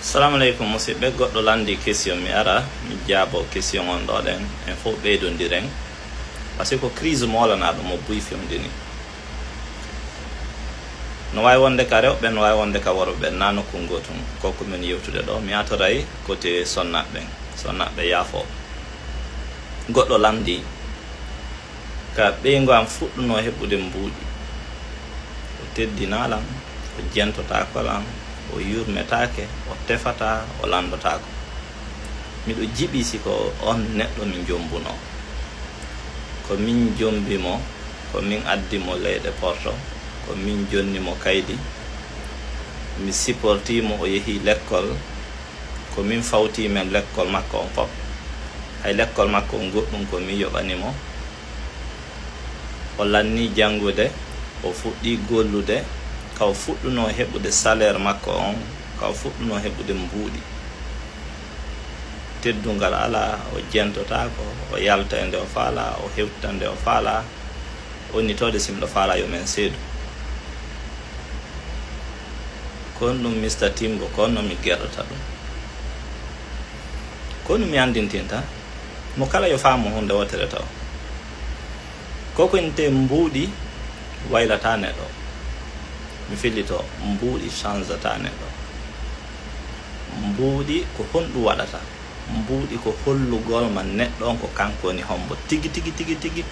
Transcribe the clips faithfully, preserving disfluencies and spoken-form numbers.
Salamu aleykum, musidɓe. Goɗɗo lanndi question, mi ara mi jaabo question on ɗo ɗen, en fof ɓeydondiren. Parce que ko crise moolanaɗo mo buy fewndini. No waawi wonde ka rewɓe, no waawi wonde ka worɓe, na nokku ngootum. Ko ko min yewtude ɗo, mi atoray côté sonnaɓe ɓen. Sonnaɓe yaafo. Goɗɗo lanndi, ka ɓeyngu am fuɗɗunoo heɓude mbuuɗi, o teddinaa lan, o jentotaako lan, o yurmetaake, o tefataa, o lanndotaako. Miɗo jiɓi si ko on neɗɗo mi jommbunoo. Ko min jommbi mo, ko min addi mo leyɗe Porto, ko min jonni mo kaydi. Mi siportii mo, o yehii lekkol, ko min fawtii men lekkol makko on fof. Hay lekkol makko on goɗɗum ko min yoɓani mo. O lannii janngude, o fuɗɗii gollude, ka o fuɗɗunoo heɓude salaire makko on, ka o fuɗɗunoo heɓude mbuuɗi. Teddungal alaa, o jentotaako, o yalta e nde o faalaa, o hewtita nde o faalaa, onnitoode si miɗo faalaa yo men seedu. Ko honɗum Mister Timbo, ko honno mi gerɗata ɗum? Ko honɗum mi anndintinta? Mo kala yo faamu huunde wootere taw. Ko ko intee mbuuɗi waylataa neɗɗo. Mi fillito, mbuuɗi changeataa neɗɗo. Mbuuɗi ko honɗum waɗata? Mbuuɗi ko hollugol ma neɗɗo on ko kanko woni hombo tigi, tigi, tigi, tigi.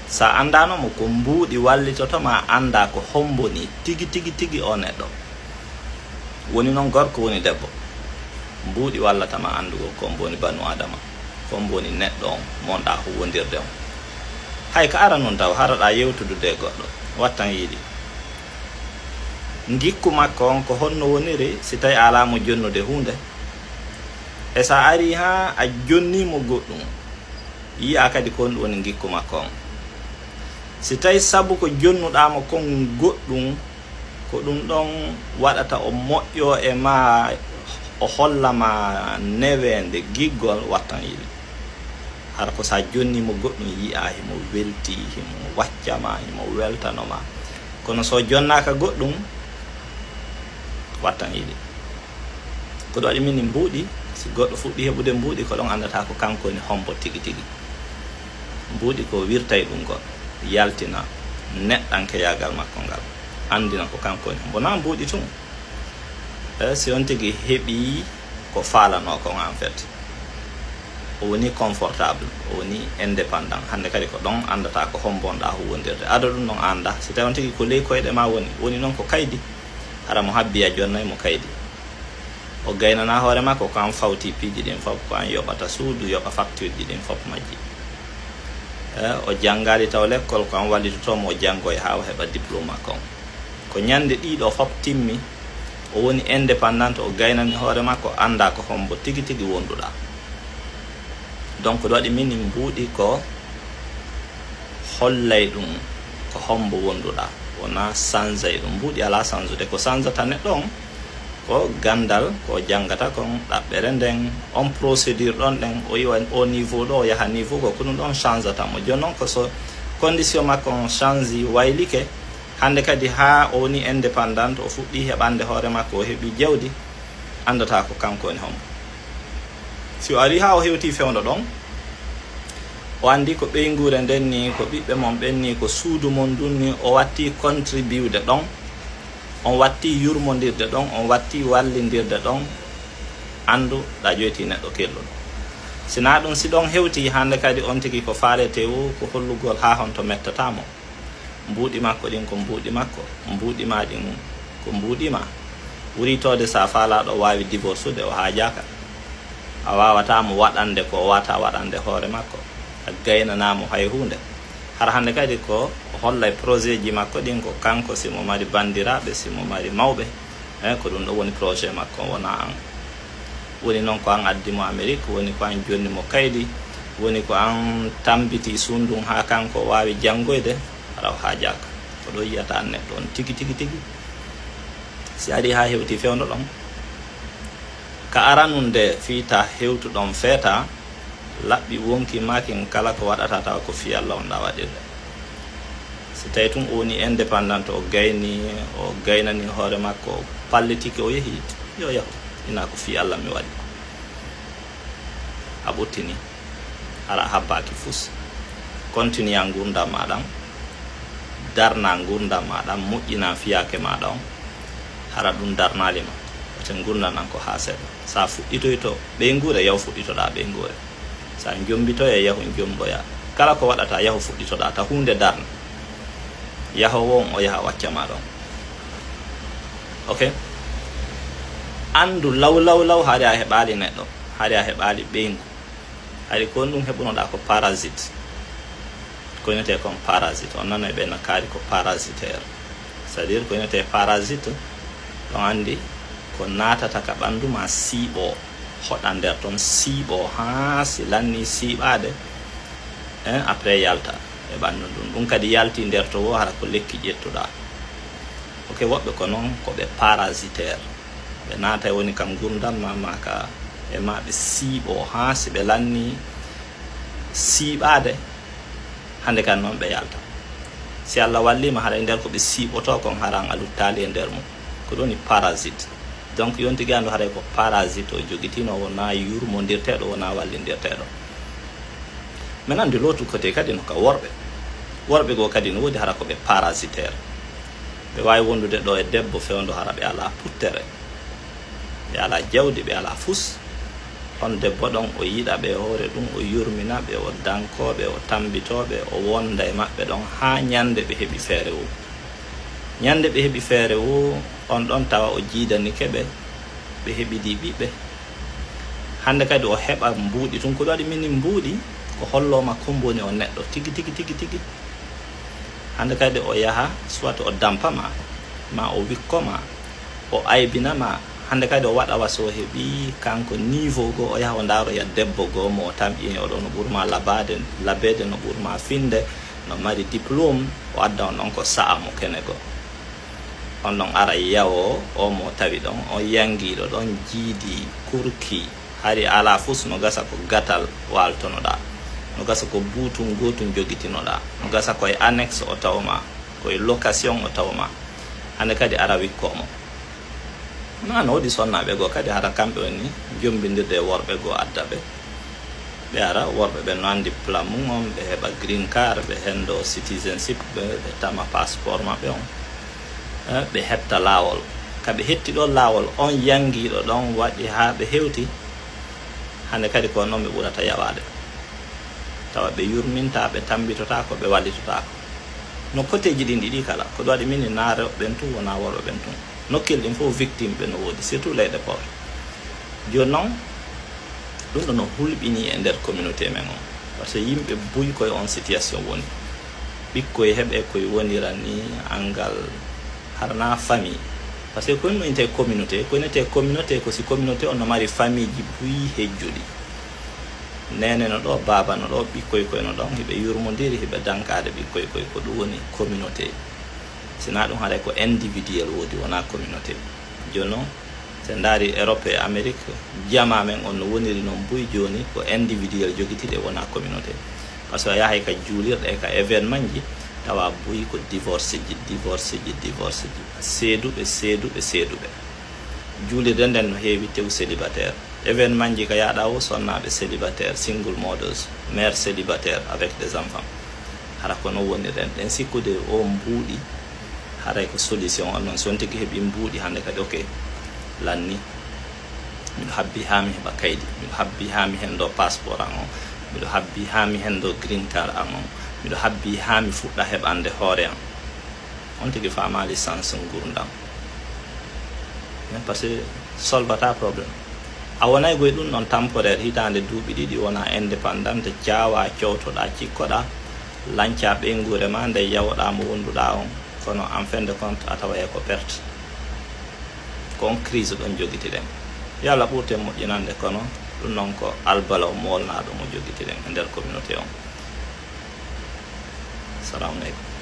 Sa anndaano mo, ko mbuuɗi wallitoto ma annda ko hombo ni tigi, tigi, tigi o neɗɗo. Woni noon gorko, woni debbo. Mbuuɗi wallata ma anndugol ko hombo woni banu Adama, ko hombo woni neɗɗo on, mo wonɗa huwwondirde on. Hay ka ara noon taw, haraɗa yewtudude e goɗɗo, wattan yiɗi. Ngikku makko on ko honno woniri si tawi a alaa mo jonnude huunde? E sa ari haa a jonni mo goɗɗum, yi'a kadi ko honɗum woni ngikku makko on. Si tawi sabu ko jonnuɗaa mo kon goɗɗum, ko ɗum ɗon waɗata o moƴƴo e ma, o holla ma neweende giggol, wattan yiɗi. Hara ko sa jonni mo goɗɗum yi'a himo welti, himo wacca ma, himo weltano ma. Kono so jonnaaka goɗɗum, wattan yiɗi. Ko ɗum waɗi min mbuuɗi, si goɗɗo fuɗɗi heɓude mbuuɗi, ko ɗon anndata ko kanko woni hombo tigi tigi. Mbuuɗi ko wirtay ɗum goɗɗo, yaltina neɗɗankeyaagal makko ngal, anndina ko kanko woni hombo. Na mbuuɗi tun. E, si on tigi heɓi ko faalanoo kon, en fait, o woni confortable, o woni indépendant. Hannde kadi ko ɗon anndata ko hombo wonɗa huwwondirde. Ado ɗum ɗon annda, si tawi on tigi ko ley koyɗe ma woni, woni noon ko kaydi, hara mo habbi a jonnay mo kaydi. O gaynana hoore makko, ko an fawti piiji ɗin fof, ko an yoɓata suudu, yoɓa facture ji ɗin fof majji. E, o janngaali taw lekkol, ko an wallitotoo mo o janngoya haa o heɓa diplôme makko on. Ko ñande ɗiɗo fof timmi, o woni indépendant, o gaynani hoore makko, annda ko hombo tigi tigi wonduɗa. Donc, ɗum waɗi min mbuuɗi ko hollay ɗum ko hombo wonduɗa, wona sanjay ɗum. Mbuuɗi alaa sanjude, ko sanjata neɗɗo on, ko ganndal, ko janngata kon, ɗaɓɓere nden, on procédure ɗon ɗen, o iwa o niveau ɗo, o yaha niveau goo, ko ɗum ɗon changeata mo. Jooni noon, ko so condition makko on change, waylike, hannde kadi haa o woni indépendant, o fuɗɗi heɓande hoore makko, o heɓi jawdi, anndata ko kanko woni hombo. Si o ari haa o hewti fewndo ɗon, o anndi ko ɓeynguure nden ni, ko ɓiɓɓe mon ɓen ni, ko suudu mon ndun ni, o watti contribude ɗon, on watti yurmondirde ɗon, on watti wallindirde ɗon, anndu ɗa ƴoyti neɗɗo kelluɗo. Si na ɗum, si ɗon hewti, hannde kadi on tigi ko faaleteewu, ko hollugol haa honto mettata mo. Mbuuɗi makko ɗin ko mbuuɗi makko, mbuuɗi ma ɗin ko mbuuɗi ma. Wuritoode, sa faalaaɗo waawi divorsude, o haajaaka. A waawataa mo waɗande ko o waata waɗande hoore makko. A gaynanaa mo hay huunde. Hara hannde kadi ko o hollay projet ji makko ɗin, ko kanko, si mo mari banndiraaɓe, si mo mari mawɓe, e, ko ɗum ɗo woni projet makko, wonaa an. Woni noon ko an addi mo Amérique, woni ko an jonni mo kaydi, woni ko an tambiti suundun haa kanko o waawi janngoyde, hara o haajaaka. Ko ɗo yiyata an neɗɗo on tigi, tigi, tigi. Si ari haa hewti fewndo ɗon, ka aranun nde fiita hewtuɗon feeta, laɓɓi wonki maakin kala ko waɗata tawa ko fii Alla wonɗa waɗirde. Si tawi tun o woni indépendant, o gayni, o gaynani hoore makko, o pallitike, o yehi, yo yahu. Ina ko fii Allah mi waɗi. A ɓottini, hara a habbaaki fus. Continue ngurndan maa ɗan, darna ngurndan maa ɗan, moƴƴina fiyaake maa ɗan, hara ɗun darnaali ma. Wate ngurndan ɗan ko haa seeɗa. Sa fuɗɗitoyto ɓeynguure, yahu fuɗɗitoɗaa ɓeynguure. Sa jommbitoya, yahu jomboya. Kala ko waɗataa, yahu fuɗɗitoɗaa, ta huunde darna. Yahoowo on o yaha o acca ma ɗon. Ok? Anndu law, law, law, hari a heɓaali neɗɗo, hari a heɓaali ɓeyngu. Hari ko honɗun heɓunoɗaa ko parasite. Ko innetee kon parasite. On nanay ɓe no kaari ko parasitaire. C'est-à-dire ko innetee parasite, ɗon anndi ko naatata ka ɓanndu maa siiɓoo, hoɗa nder ton siiɓoo haa si lannii siiɓaade, hein, après yalta e ɓanndu ndun. Ɗun kadi yaltii nder ton woo, hara ko lekki ƴettuɗaa. Ok, woɓɓe ko non ko ɓe parasitaire. Ɓe naatay woni ka ngurndan maa, maa ka e maa ɓe siiɓoo haa si ɓe lannii siiɓaade, hannde kan non ɓe yalta. Si Allah wallii ma, haray nder ko ɓe siiɓotoo kon, haran a luttaali e nder mun. Ko ɗun woni parasite. Donc, yon tigi anndu haray ko parasite o jogitinoo, wonaa yurmondirteeɗo, wonaa wallindirteeɗo. Men anndi l'autre côté kadi no ka worɓe. Worɓe goo kadi no woodi hara ko ɓe parasitaire. Ɓe waawi wondude ɗoo e debbo fewndo hara ɓe alaa puttere. Ɓe alaa jawdi, ɓe alaa fus. On debbo ɗon, o yiɗa ɓe e hoore ɗun, o yurmina ɓe, o dankoo ɓe, o tammbitoo ɓe, o wonda e maɓɓe ɗon haa ɲande ɓe heɓi feere woo. Ɲande ɓe heɓi feere woo, on ɗon tawa o jiidanike ɓe, ɓe heɓidii ɓiɓɓe. Hannde kadi o heɓa mbuuɗi tun. Ko ɗun waɗi minin mbuuɗi, ko hollooma kon woni o neɗɗo tigi, tigi, tigi, tigi. Hannde kadi o yaha, soit o dampa ma, maa o wikko ma, o aybina ma. Hannde kadi o waɗa wa si o heɓii kanko niveau goo, o yaha o ndaaroya debbo goo mo o tamƴini, o ɗoo no ɓuri ma labaade, labeede, no ɓuri ma finde, no mari diplôme, o adda on ɗon ko sa'a mo kene goo. On ɗon ara yawoo, o mo tawi ɗon, on yangiiɗo ɗon, jiidi, kurki, hari alaa fus no gasa ko gatal waaltonoɗaa, no gasa ko buutun gootun jogitinoɗaa, no gasa ko e annexe o tawmaa, ko e location o tawmaa. Hannde kadi ara wikkoo mo. No, no woodi sonnaaɓe goo kadi hara kamɓe woni jommbindirde e worɓe goo adda ɓe. Ɓe ara, worɓe ɓen no anndi plan mun on, ɓe heɓa green card, ɓe henndo citizenship, ɓe, ɓe tama passeport maɓɓe on. Eh, ɓe hetta laawol. Ka ɓe hetti ɗon laawol, on yangiiɗo ɗon waɗi haa ɓe hewti. Hannde kadi ko non ɓe ɓurata yawaade. Tawa ɓe yurmintaa, ɓe tammbitotaako, ɓe wallitotaako. No koteeji ɗin ɗiɗi kala, ko ɗun waɗi minin na rewɓe ɓen tun, wonaa worɓe ɓen tun. Nokkeeli ɗin fof victime ɓe no woodi, surtout leyɗe pooɗe. Jooni non, ɗun ɗon no hulɓinii e nder communauté men on. Parce que yimɓe buy ko e on situation woni. Ɓikkoy heɓe koy wonira ni, angal harna famille. Parce que ko ɗun innetee communauté, ko innetee communauté ko si communauté on no mari famille ji buy hejjuɗi. Neene no ɗoo, baaba no ɗoo, ɓikkoy koy no ɗon, hiɓe yurmondiri, hiɓe dankaade ɓikkoy koy, ko ɗun woni communauté. Si na ɗun haray ko individuel woodi, wonaa communauté. Jooni non, si en ndaarii Europe e Amérique, jamaa men on no woniri non buy jooni, ko individuel jogitiiɗe, wonaa communauté. Parce que a yahay ka juulirɗe e ka événement ji, tawa buy ko divorce ji, divorce ji, divorce ji. Seeduɓe, seeduɓe, seeduɓe. Juulirde nden no heewi tew célibataire. Événement ji ka yaaɗa o, sonnaaɓe célibataire, single mothers, mère célibataire avec des enfants. Hara ko non wonirɗen. Ɗen sikkude o mbuuɗi, haray ko solution on non. Si on tigi heɓi mbuuɗi hannde kadi, ok, lanni. Miɗo habbi haa mi heɓa kaydi. Miɗo habbi haa mi henndo passeport an on. Miɗo habbi haa mi henndo green card an on. Miɗo habbi haa mi fuɗɗa heɓande hoore an. On tigi faamaali sens ngurndan. Mais parce que solvata problème. A wonay goy ɗun non temporaire, hitaande duuɓi ɗiɗi wona indépendante, caawa, cowtoɗaa, cikkoɗaa, lancaa ɓeynguure maa nde yawoɗaa mo wonduɗaa on. Kono en fin de compte, a taway ko perte. Ko on crise ɗon jogitiɗen. Yo Allah ɓurten moƴƴinande, kono ɗun non ko albalaw moolnaaɗo mo jogitiɗen e nder communauté on. Salamu aleykum.